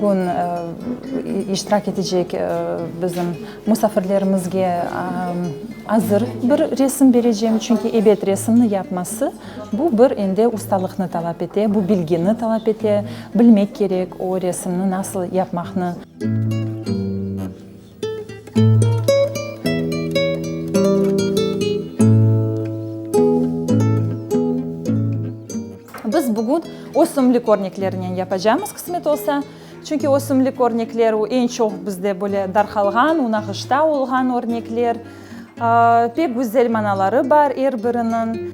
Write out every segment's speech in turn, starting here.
Bugün iştirak etecek bizim musafirlerimizge azır bir resim berecem, çünki, ebet, resimni yapması, bu bir endi ustalıqnı talap ete, bu bilgini talap ete, bilmek kerek o resimni nasıl yapmaqnı. Biz bugün ösümlik örneklerinen yapacamız, qısmet olsa. Çünki ösümlik örnekleri eñ çoq bizde böyle darqalğan, unağışta olğan örnekler. Pek güzel manaları bar er biriniñ.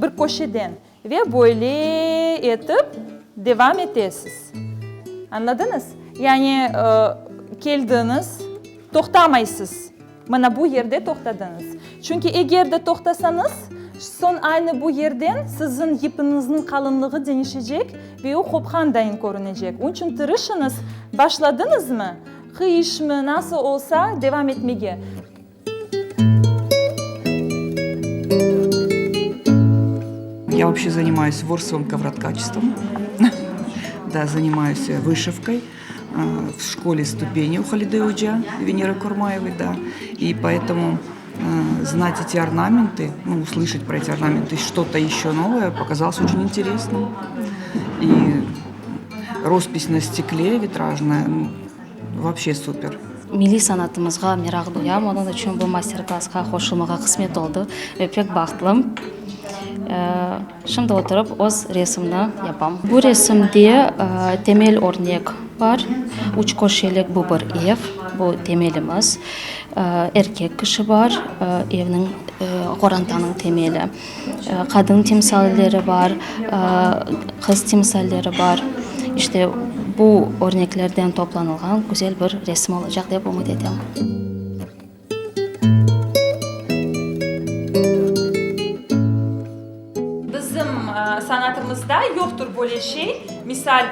Bir köşeden ve böyle etip devam etesiz. Añladıñız? Yani keldiñiz, toqtamaysız. Mına bu yerde toqtadıñız. Çünki eger de toqtasañız, soñ aynı bu yerden siziñ yipiñizniñ qalınlığı deñişecek ve o qopqan dayın körünecek. Onıñ içün tırışıñız, başladıñızmı, qıyışmı, nasıl olsa, devam etmege. Я вообще занимаюсь ворсовым ковроткачеством, да, занимаюсь вышивкой в школе ступени у Халиды Оджа Венеры Курмаевой, да, и поэтому знать эти орнаменты, ну, услышать про эти орнаменты, что-то еще новое показалось очень интересным. И роспись на стекле витражная, ну, вообще супер. Milliy sanatımızğa meraq duyam, onıñ içün bu master-klassqa qoşulmağa qısmet oldı ve pek bahtlım. Şimdi oturıp öz resimni yapam. Bu resimde temel örnek bar, üç köşelik bu bir ev, bu temelimiz. Erkek kişi bar, evniñ, qorantanıñ temeli. Qadın timsalleri bar, qız timsalleri bar. İşte, bu örneklerden toplanılğan güzel bir resim olacaq, dep ümüt etem. Bizim sanatımızda yoqtır böyle şey, misal,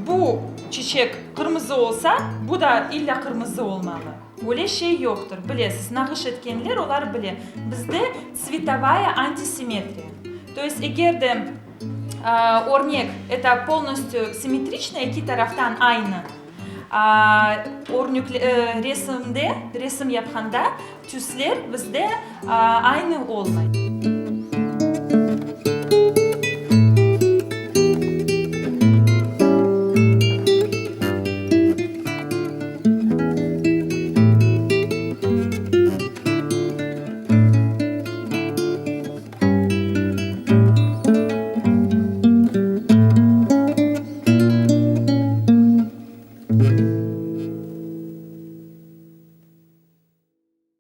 bu çiçek qırmızı olsa, bu da illa qırmızı olmalı. Böyle şey yoqtır. Bilesiz, nağış etkenler, olar bile. Bizde tsvetovaya antisimetriya. To est, eger de örnek, eto polnostyu simmetriçno, eki taraftan aynı, örnük, resimde, resim yapqanda tüsler bizde aynı olmay.